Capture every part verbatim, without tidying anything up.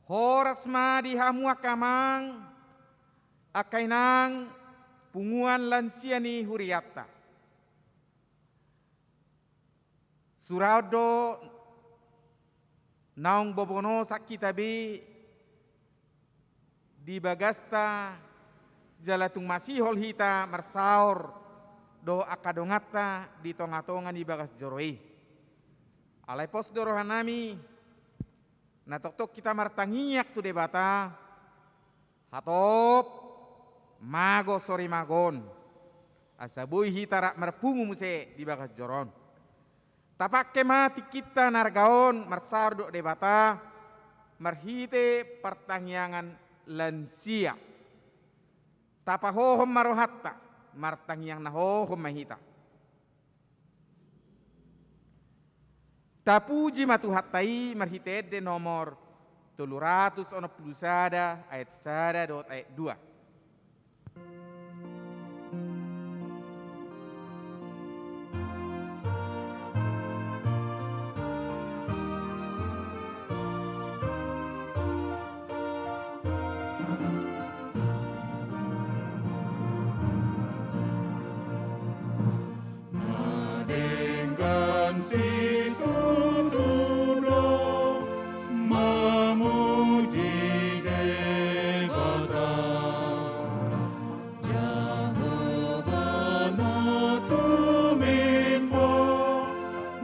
Horas ma di hamu angka amang, angka inang, punguan lansia ni hurianta. Sura on do naung bobonosan hita be di bagasta jala tung masihol hita marsaor dohot angka donganta di tonga-tonga ni bagas joro i. Alai pos do rohanami, na tongtong hita martangiang tu Debata, hatop mago sorimago on, asa boi hita rap marpungu muse di bagas joro on. Tapangke ma tingkinta na arga on marsaor dohot Debata marhite partangiangan lansia. Tapahohom ma rohanta, martangiang na hohom ma hita. Tapuji ma Tuhanta i marhite ende nomor tolu ratus onom pulu sada ayat sada dohot ayat dua. Na denggan situtu do mamuji Debata. Jahowa na tumimbo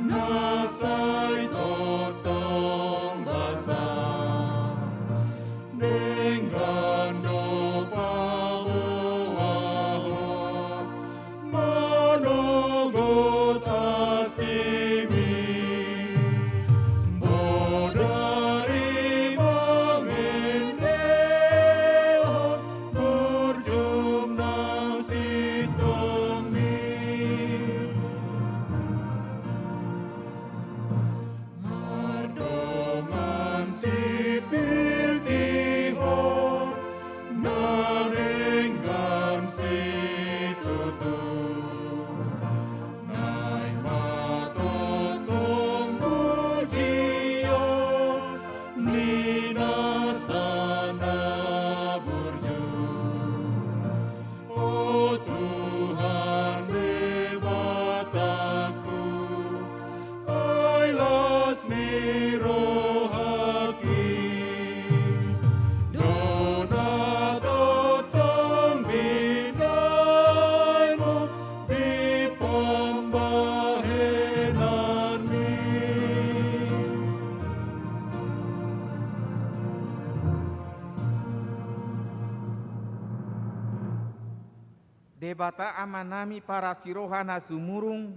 na sai tongtong basa. Denggan do paboahon manogot asimi. Bodari mangendehon burju na sintongmi. Mardongan sipiltihon na denggan situtu. Naeng ma tongtong pujion ni nasa na burju. O Tuhan Debatangku, ai las ni rohangki, do na tongtong binahenmu di pambahenanmi. Debata Amanami parasi roha na sumurung,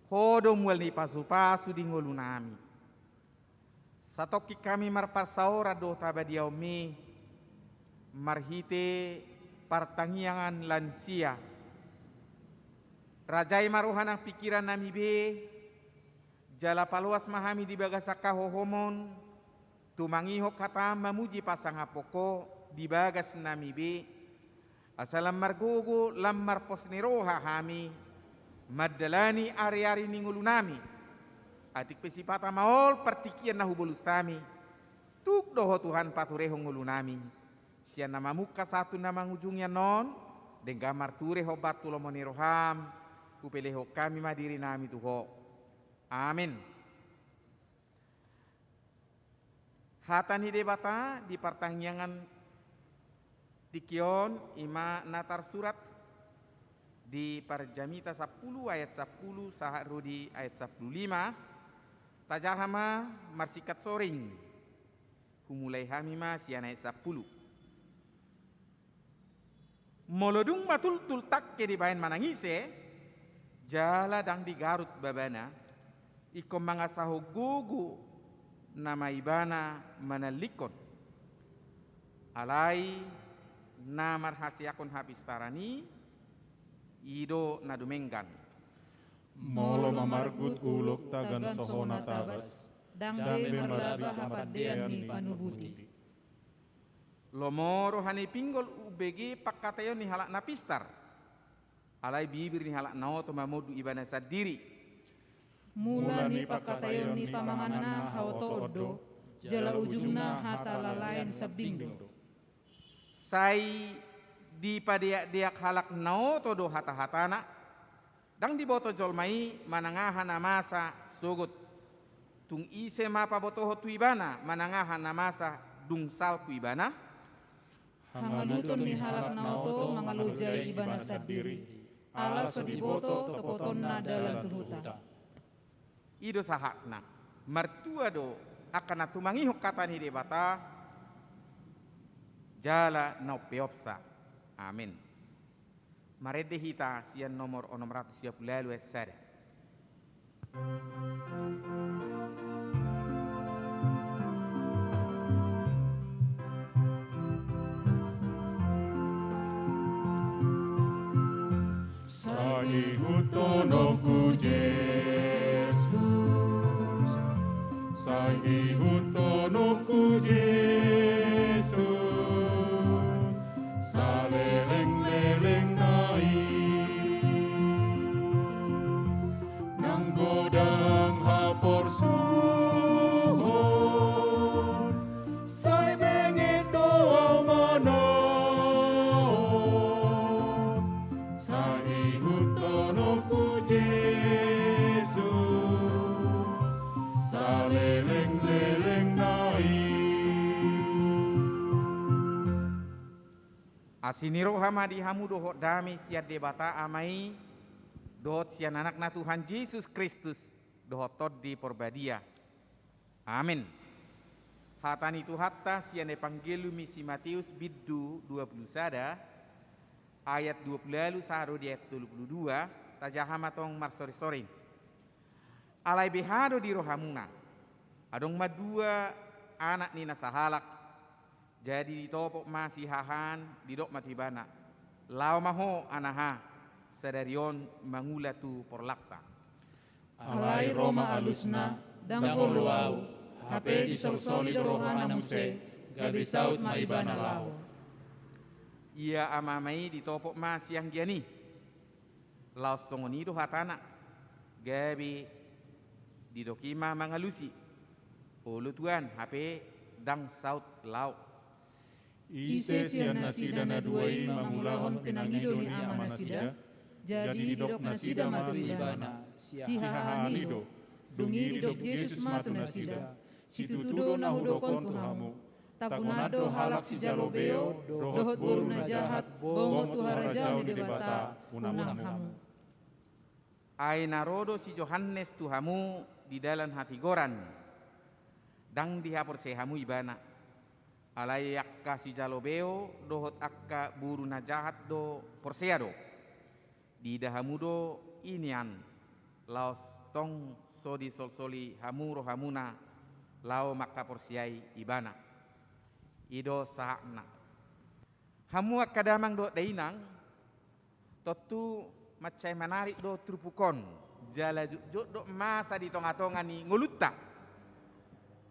Ho do mual ni pasupasu di ngolunami. Satongkin hami marparsaoran dohot habadiaonmi marhite partangiangan lansia. Rajai ma roha nang pingkirannami be, jala paloas ma hami di bagasan hahohomon, tumangihon hatam mamuji pasangaphon Ho di bagasnami be, asa lam margogo lam marpos ni roha hami mandalani ariari ni ngolunami. Atik pe sipata maol partingkian na hubolus hami, tuk do Ho Tuhan paturehon ngolunami. Sian na mamungka sahat tu na mangujungi annon, denggan marture hombar tu lomo ni roham, hupelehon hami ma dirinami tu Ho. Amin. Hata ni Debata di partangiangan tingki on i ma na tarsurat di Parjamita sampulu ayat sampulu sahat ro di ayat sampulu lima. Tajaha ma marsingkat soring. Humulai hami ma sian ayat sampulu. Molo dung matultul tangke dibahen manang ise, jala ndang digarut babana, ingkon mangasahon gogo nama ibana manallikkon. Alai na marhaseakhon hapistaran i, i do na dumenggan. Molo mamargut ulok tagan sohona tabas, ndang be marlaba hapandean ni panubuti. Lomo roha ni pinggol umbege pangkataion ni halak na pistar. Alai bibir ni halak na oto mamondut ibana sandiri. Mula ni pangkataion ni pamanganna haotoon do, Jala ujungna hata lalaen sambing do. Sai dipadeakdeak halak na oto do hatahatana. Ndang diboto jolma i manang aha na masa sogot. Tung ise ma pabotohon tu ibana manang aha na masa dung salpu ibana? Hangaluton ni halak na oto mangalojai ibana sandiri, ala so diboto topotonna dalan tu huta. I do sahatna. Martua do angka na tumangihon hata ni Debata jala na umpeopsa. Amin. Marende hita sian nomor onom ratus sia pulu ualu ayat sada. Sai ihuthononku Jesus, sai ihuthononku Jesus, salelenglelengna i. Nang godang haporsuhon, sai benget do au manaon. Sai ihuthononku Jesus, salelenglelengna i. Asi ni roha ma di hamu dohot dame sian Debata Ama i, dohot sian Anakna Tuhan Jesus Kristus, dohot Tondi Porbadia. Amin. Hata ni Tuhanta sian Evangelium ni si Mateus bindu dua pulu sada, ayat dua pulu ualu sahat ro di ayat tolu pulu dua, tajaha ma tong marsorinsorin. Alai beha do di rohamuna? Adong ma dua anak ni na sahalak. Jadi ditopot ma sihahaan, didok ma tu ibana: Laho ma ho, anaha, sadari on mangula tu porlakta. Alai ro ma alusna, ndang olo au, hape disolsoli do rohana muse, gabe saut ma ibana laho. Ia amama i ditopot ma sianggian i. Laos songon i do hatana, gabe didok i ma mangalusi: Olo tuan, hape ndang saut laho. Ise sian nasida na dua i mangulahon pinangido ni amanasida? Jadi didok nasida ma tu ibana: Sihahaan i do. Dung i didok Jesus ma tu nasida: Situtu do na hudok on tu hamu, tagonan do halak sijalo beo dohot boru na jahat bongot tu harajaon ni Debata unang hamu. Ai na ro do si Johannes tu hamu di dalan hatigoran, ndang dihaporseai hamu ibana. Alai angka sijalo beo dohot angka boru na jahat do porsea do. Diida hamu do i nian, laos tong so disolsoli hamu rohamuna laho mangkaporseai ibana. I do sahatna. Hamu angka damang dohot dainang, tontu mansai manarik do turpuk on, jala jotjot do masa di tongatonga ni ngolunta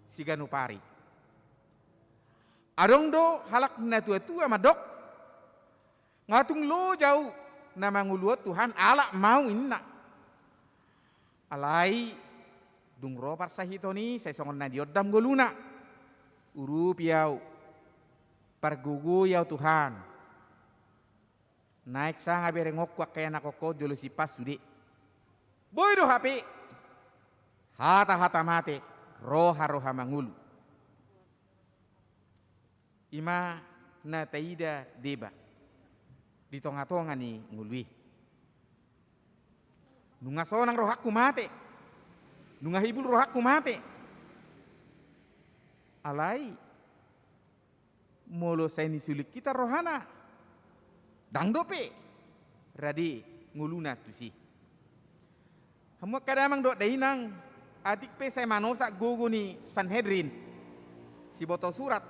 siganup ari. Adong do halak na tuatua mandok: Nga tung loja au na mangolu on Tuhan, alap ma au, ninna. Alai dung ro parsahiton i, sai songon na niondam ngoluna. Urupi au, pargogoi au Tuhan. Naeng sanga berengonku angka ianakhonku on jolo sipasu sude. Boi do hape hatahata mate, roharoha mangolu. I ma na taida deba di tongatonga ni ngolu i. Nunga sonang rohangku mate, nunga hibul rohangku mate. Alai molo sai ni sulik hita rohana, ndang dope rade ngoluna tusi. Hamu angka damang dohot dainang, atik pe sai manosak gogo ni Sanhedrin, siboto surat,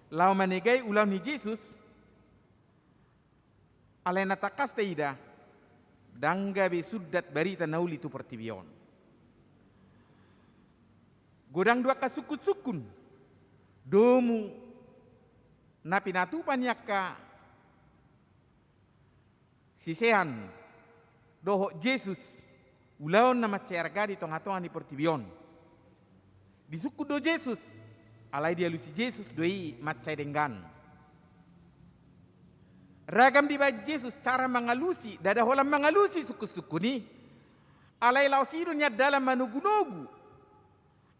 laho manegai ulaon ni Jesus, alai na tangkas taida, ndang gabe sundat barita na uli tu portibi on. Godang do angka sungkunsungkun, domu na pinatupa ni angka sisean dohot Jesus ulaon na mansai arga di tongatonga ni portibi on. Disungkun do Jesus, alai dialusi Jesus do i mansai denggan. Ragam dibaen Jesus cara mangalusi, ndada holan mangalusi sungkun-sungkun i, alai laos i do nian dalan manogu-nogu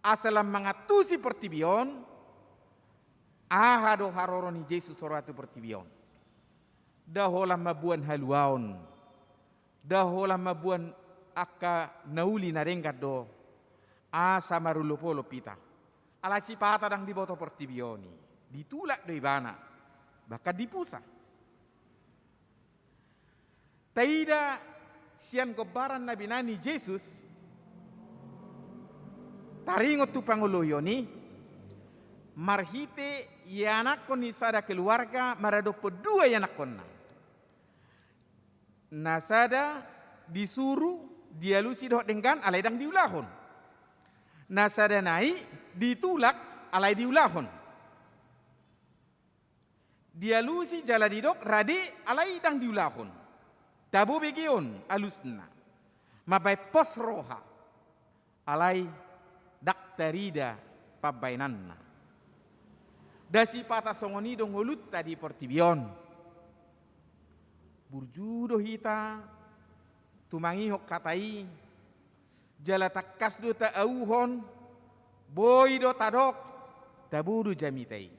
asa lam mangantusi portibi on. Aha do haroro ni Jesus ro tu portibi on? Nda holan mamboan haluaon, nda holan mamboan angka na uli na denggan do, asa marolop-olop hita. Alai sipata ndang diboto portibi on i, ditulak do ibana, bahkan dipusa. Taida sian gombaran na binaen ni Jesus, taringot tu pangoloion i, marhite ianakhon ni sada keluarga maradophon dua ianakhonna. Na sada disuru, dialusi dohot denggan, alai ndang diulahon. Na sada nai ditulak, alai diulahon. Dialusi jala didok rade, alai ndang diulahon. Tabo bege on alusna, mambaen pos roha, alai ndang tarida pambaenanna. Nda sipata songon i do ngolunta di portibi on. Burju do hita tumangihon hata i, jala tangkas do taauhon, boi do tadok, tabo do jamita i.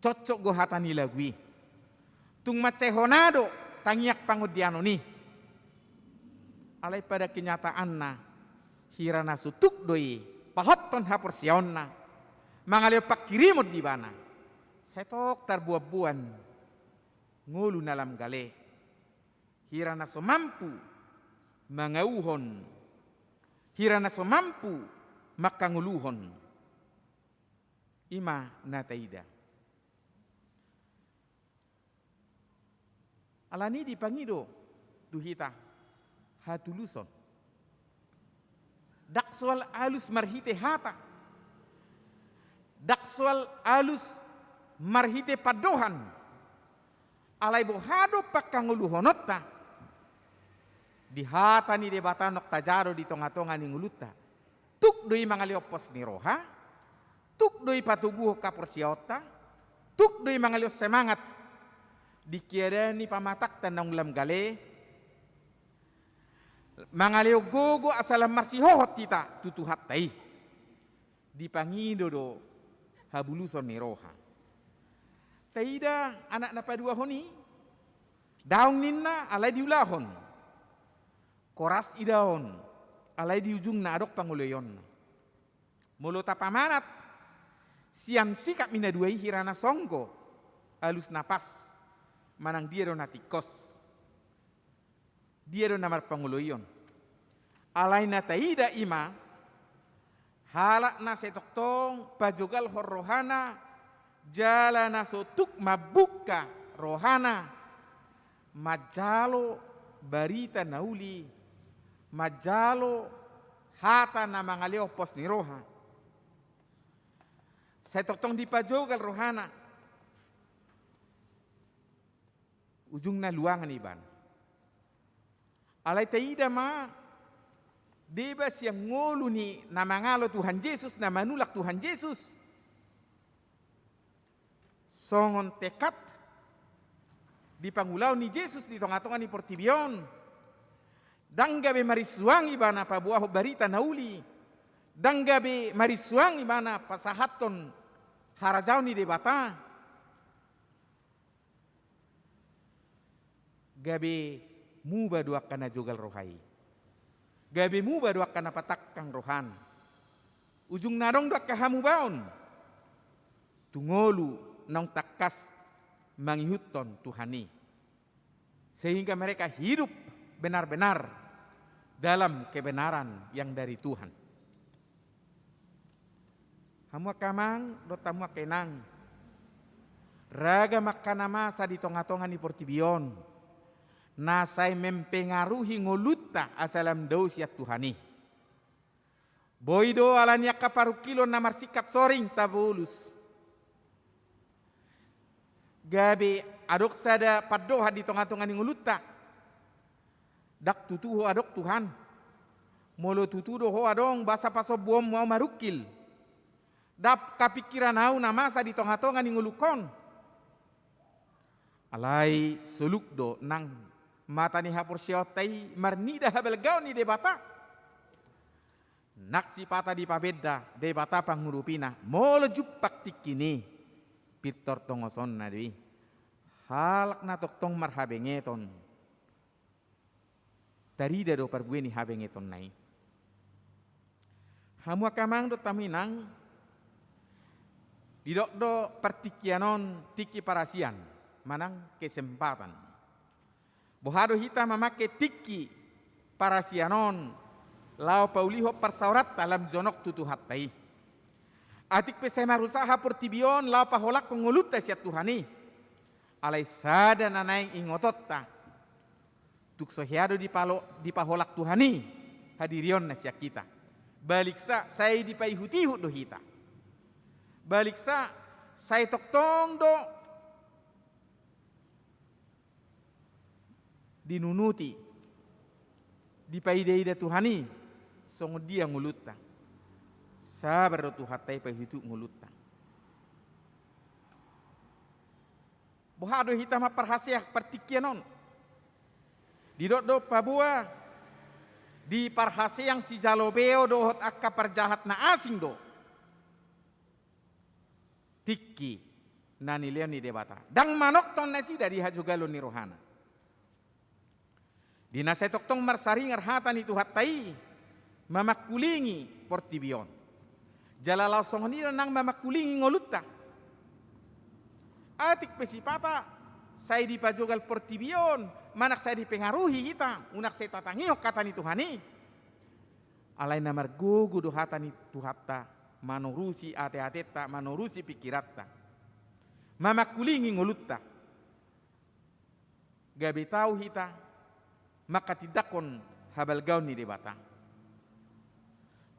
Cocok do hata ni lagu i. Tung mansai hona do tangiang pangondianon i. Alai pada kenyataanna, hira na so tuk do i pahothon haporseaonna, mangalehon panghirimon di ibana, sai tong tarboan-boan ngolu na lam gale. Hira na so mampu mangauhon, hira na so mampu manghangoluhon. I ma na taida. Alani i dipangido tu hita hatuluson. Ndang soal alus marhite hata, ndang soal alus marhite pandohan, alai boha do panghangoluhononta? Di hata ni Debata naung tajalo di tonga-tonga ni ngolunta. Tuk do i mangalehon pos ni roha, tuk do i patoguhon haporseaonta, tuk do i mangalehon semangat di keadaan ni pamatangta naung lam gale, mangalehon gogo asa lam marsihohot hita tu Tuhanta i. Dipangido do habuluson ni roha. Taida anak na paduahon i, daong ninna alai diulahon. Koras idaon, alai di ujungna adong pangoloionna. Molo tapamanat sian sikap ni na dua i, hira na songgo, alus na pas, manang dia do na tingkos, dia do na marpangoloion? Alai na taida i ma, halak na sai tongtong pajogalhon rohana, jala na so tuk mambuka rohana manjalo barita na uli, manjalo hata na mangalehon pos ni roha. Sai tongtong dipajogal rohana, ujungna luangan ibana. Alai taida ma, deba sian ngolu ni na mangalo Tuhan Jesus, na manulak Tuhan Jesus, songon tekad di pangulaon ni Jesus di tonga-tonga ni portibi on. Ndang gabe marinsuang ibana paboahon barita na uli, ndang gabe marinsuang ibana pasahathon harajaon ni Debata. Gabe muba do angka na jogal roha i. Gabe muba do angka na patangkang rohana. Ujungna adong do angka hamubaon tu ngolu naung tangkas mangihuthon Tuhan i, sehingga mereka hidup benar-benar dalam kebenaran yang dari Tuhan. Hamu angka amang dohot hamu angka inang, ragam angka na masa di tonga-tonga ni portibi on na sai mempengaruhi ngolunta asa lam dao sian Tuhan i. Boi do alani angka parungkilon na marsingkat soring tabolus, gabe adong sada pandohan di tonga-tonga ni ngolunta: Ndang tutu ho adong Tuhan. Molo tutu do ho adong basa pasombuonmu ahu marungkil, ndang hapingkiran ahu na masa di tonga-tonga ni ngolungkon. Alai soluk do nang mata ni haporseaonta i marnida habalgaon ni Debata. Nang sipata dipabenda Debata pangurupina, molo jumpang tingkina i, pintor tongosonna do i. Halak na tongtong marhabengeton, tarida do parbue ni habengetonna i. Hamu angka amang dohot hamu inang, didok do partingkian on tingki parasian manang kesempatan. Boha do hita mamangke tingki parasian on laho paulihon parsaoranta lam jonok tu Tuhanta i? Atik pe sai marusaha portibi on laho paholangkon ngolunta sian Tuhan i, alai sada na naeng ingotonta, tung so hea do dipalo-, dipaholang Tuhan i hadirionna sian hita. Baliksa sai dipaihut-ihut do hita. Baliksa sai tongtong do dinunuti, dipaida-ida Tuhan i songon dia ngolunta. Sabar do Tuhanta i paihut-ihut ngolunta. Boha do hita mamparhaseang partingkian on? Didok do paboa di parhaseang sijalo beo dohot angka parjahat na asing do tingki na nilehon ni Debata. Ndang manongtong nasida di hajogalon ni rohana. Di na sai tongtong marsaringar hata ni Tuhanta i mamangkulingi portibi on. Jala laos songon i do nang mamangkulingi ngolunta. Atik pe sipata sai dipajogal portibi on, manang sai dipengaruhi hita, unang sai tatangihon hata ni Tuhan i. Alai na margogo do hata ni Tuhanta manorusi ate-atenta, manorusi pingkiranta, mamangkulingi ngolunta. Gabe tau hita manghatindanghon habalgaon ni Debata.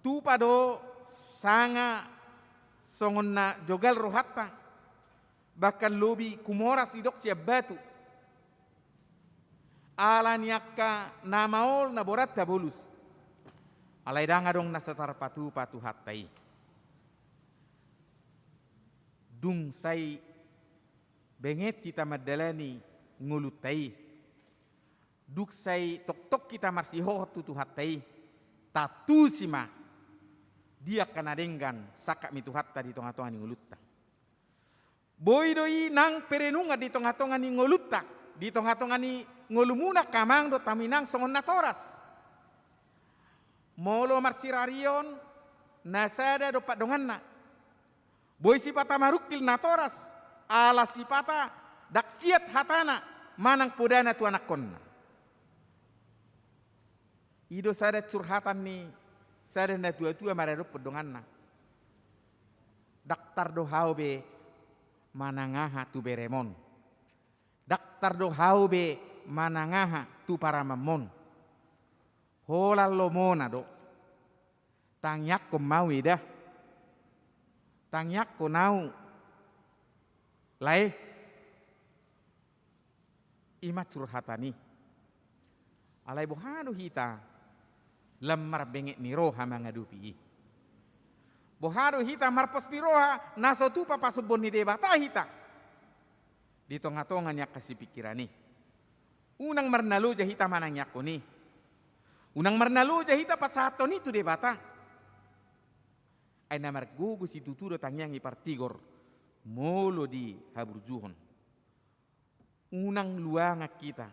Tupa do sanga songon na jogal rohanta, bahkan lobi humoras didok sian batu. Ala ni angka na maol na borat tabolus. Alai ndang adong na so tarpatupa Tuhanta i. Dung sai benget hita mandalani ngolunta i, dung sai tongtong hita marsihohot tu Tuhanta i, taantusi ma dia angka na denggan sangkap ni Tuhanta di tonga-tonga ni ngolunta. Boi do i nang perenungan di tonga-tonga ni ngolunta, di tonga-tonga ni ngolumuna angka amang dohot hamu inang songon natoras. Molo marsirarion na sada dompak donganna, boi sipata marungkil natoras, ala sipata ndang siat hatana manang podana tu anakkonna. I do sada curhatan ni sada natua-tua maradophon donganna. Ndang tardo hau be manang aha tu beremon. Ndang tardo hau be manang aha tu paramanmon. Holan lomona do. Tangiangkon ma au eda. Tangiangkon au lae. I ma curhatan i. Alai boha do hita lam marbenget ni roha mangadopi i? Boha do hita marpos ni roha na so tupa pasombuon ni Debata hita di tonga-tonga ni angka sipingkiran i? Unang marnaloja hita manangiangkon i. Unang marnaloja hita pasahathon i tu Debata. Ai na margogo situtu do tangiang i partigor molo dihaburjuhon. Unang luangan hita.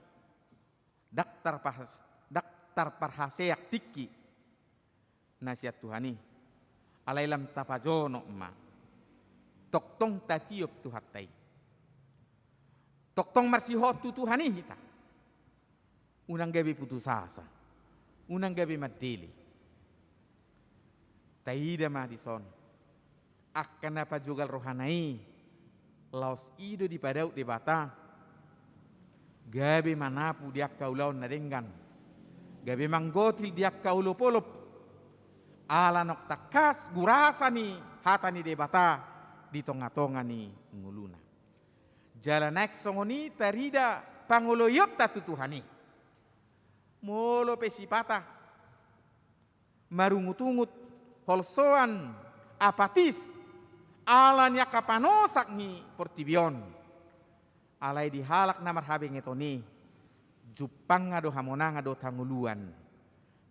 Ndang tarpahas-, ndang tarparhaseang tingki na sian Tuhan i. Alai lam tapajonok ma. Tongtong tatiop Tuhanta i. Tongtong marsihohot tu Tuhan i hita. Unang gabe putus asa. Unang gabe mandele. Taida ma dison. Angka na pajogal rohana i, laos i do dipadaut Debata. Gabe manapu di angka ulaon na denggan. Gabe manggotil di angka olop-olop. Ala naung tangkas gurasa ni hata ni Debata di tonga-tonga ni ngoluna. Jala naeng songon i tarida pangoloionta tu Tuhan i. Molo pe sipata marungut-ungut, holsoan, apatis, ala ni angka panosak ni portibi on. Alai di halak na marhabengeton i, jumpangna do hamonangan dohot hangoluan.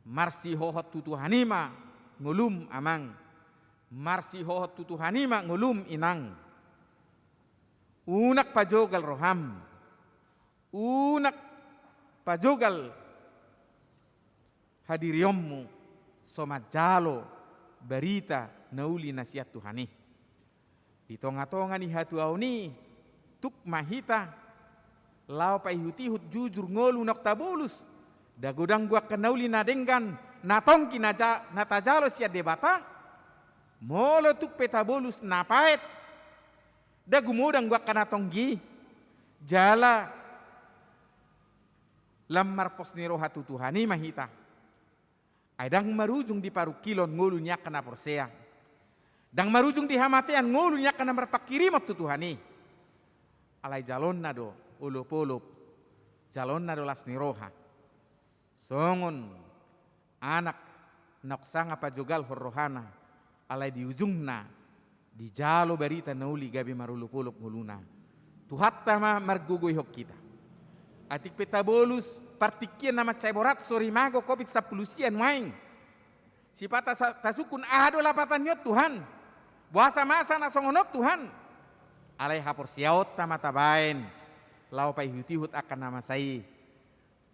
Marsihohot tu Tuhan i ma ngolum, amang. Marsihohot tu Tuhan i ma ngolum, inang. Unang pajogal roham. Unang pajogal hadirionmu so manjalo barita na uli na sian Tuhan i. Di tonga-tonga ni hatuaon i, tuk ma hita laho paihut-ihut jujur ngolu naung tabolus. Nda godang do angka na uli na denggan, na tonggi na ja-, na tajalo sian Debata. Molo tuk pe tabolus na paet, nda gumodang do angka na tonggi. Jala lam marpos ni roha tu Tuhan i ma hita. Ai ndang marujung di parungkilon ngolu ni angka na porsea. Ndang marujung di hamatean ngolu ni angka na marpanghirimon tu Tuhan i. Alai jalonna do olop-olop, jalonna do las ni roha. Songon anak naung sanga pajogalhon rohana, alai di ujungna dijalo barita na uli gabe marolop-olop ngoluna. Tuhanta ma margogoihon hita. Atik pe tabolus partingkian na mansai borat, sorimago, covid sampulu sia nuaeng. Sipata sa-, tasungkun aha do lapatan ni on Tuhan. Boasa masa na songon on Tuhan. Alai haporseaonta ma tabaen laho paihut-ihut angka na masa i.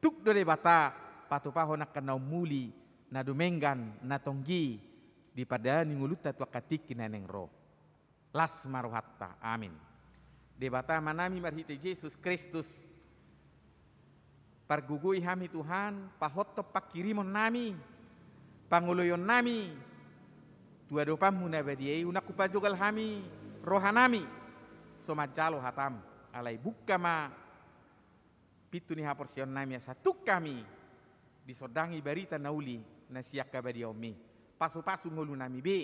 Tuk do Debata patupahon angka na umuli, na dumenggan, na tonggi di pardalanan ni ngolunta tu angka tingki na naeng ro. Las ma rohanta. Amin. Debata Amanami marhite Jesus Kristus, pargogoi hami Tuhan, pahothon panghirimonnami, pangoloionnami tu adopanmu na badia i, unang hupajogal hami rohanami so manjalo hatam. Alai bungka ma pintu ni haporseaonnami asa tuk hami disondangi barita na uli na sian habadiaonmi. Pasu-pasu ngolunami be.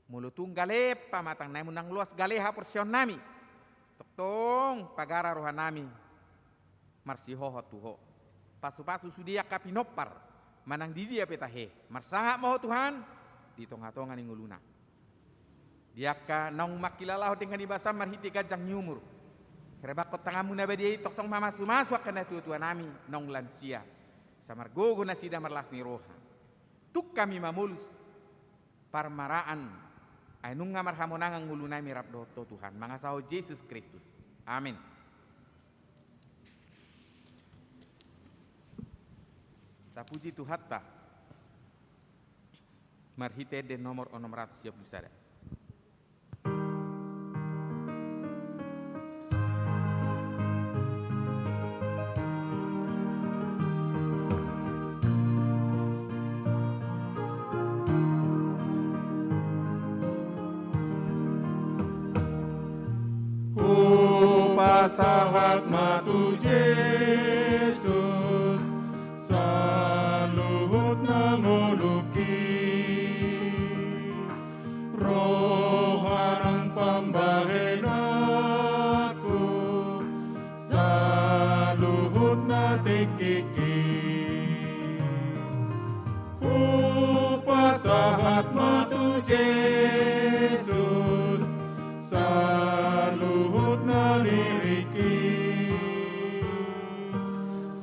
Molo tung gale pamatangnami, unang loas gale haporseaonnami. Tongtong pagara rohanami marsihohot tu Ho. Pasu-pasu sude angka pinompar, manang di dia pe tahe, marsangap ma Ho Tuhan di tonga-tonga ni ngoluna. Di angka naung mangkilalahon denggan ni basaM marhite ganjang ni umur, herbangkon tanganMu na badia i tongtong mamasu-masu angka natua-tuanami naung lansia, asa margogo nasida marlas ni roha. Tuk hami mamolus parmaraan, ai nunga marhamonangan ngolunami rap dohot Ho Tuhan, mangasahon Jesus Kristus. Amin. Tapuji Tuhanta. Marhite ende nomor onom ratus sia pulu sada. Hupasahat ma tu Jesus saluhut na ngolungki, roha nang pambahenanku saluhut na tingkingki. Hupasahat ma tu Jesus saluhut na diringki.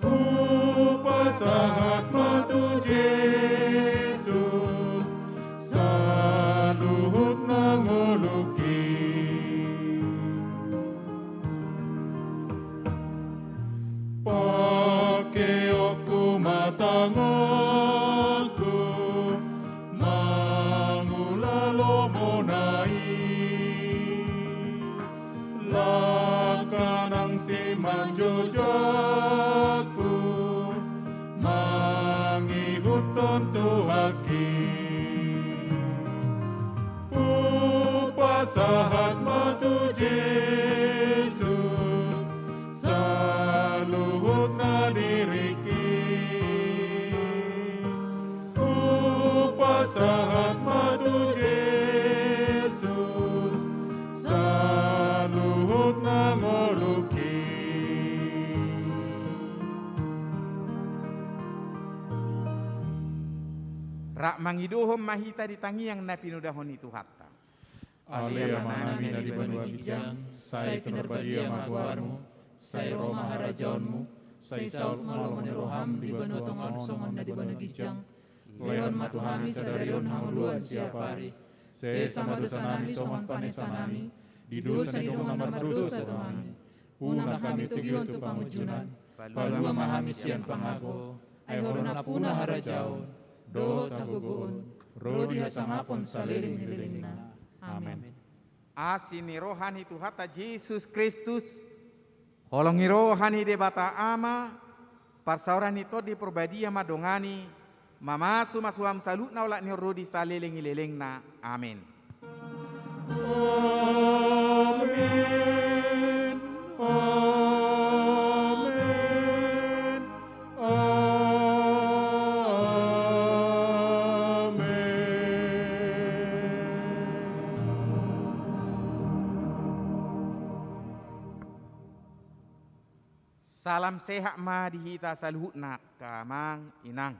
Hupasahat ma tu Jesus saluhut na ngolungki. Pangkeonku ma tanganku mangula lomona i, langka nang simanjujungku mangihuthon Tuhanki. Hupasahat ma tu Jesus saluhut na diringki. Hupasahat ma tu Jesus saluhut na ngolungki. Rap mangidohon ma hita di tangiang na pinodahon ni Tuhanta. Ale Amanami na di banua ginjang, sai pinarbadia ma goarmu, sai ro ma harajaonmu, sai saut ma lomo ni roham di banua tonga on songon na di banua ginjang. Lehon ma tu hami sadari on hangoluan siapari. Sesa ma dosanami songon panesanami di dosa ni dongan na mardosa tu hami. Unang hami togihon tu pangunjunan, palua ma hami sian pangago, ai Ho do nampuna harajaon dohot hagogoon ro di hasangapon saleleng ni lelengna. Amen. Asi ni roha ni Tuhanta Jesus Kristus, holong ni roha ni Debata Ama, parsaoran ni Tondi Parbadia mandongani, mamasu-masu hamu saluhutna olat ni on ro di saleleng ni lelengna. Amen. Amen. Amen. Amen. Salam sehat ma di hita saluhutna, angka amang, inang.